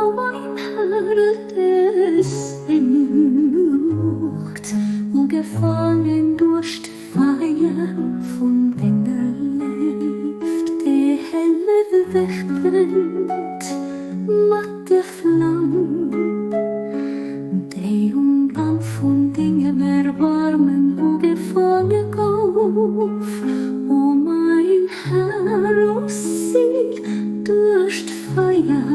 O mein Herr, des Lucht, o gefangen durch d'Feier vun denger Léift, déi helle wechbrennt mat der Flam, déi um Bam vun dengem Erbarmen ugefaange gouf, o mein Herr, o Séil, duerch d'Feier,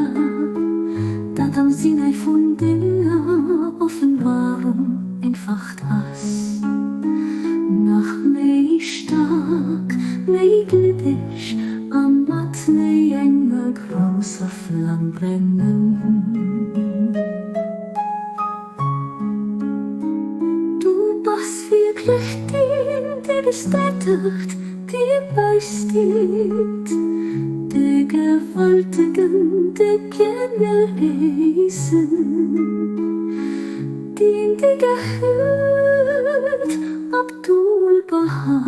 dat am Sinai vun denger Offenbarung entfacht ass, nach méi staark, méi gliddeg a mat méi enger grousser Flam brennen. Du bass wierklech deen, dee bestätegt, dee beisteet, de Gewaltegen, de Generéisen. Deen dee gehéiert Abdu'l-Bahá.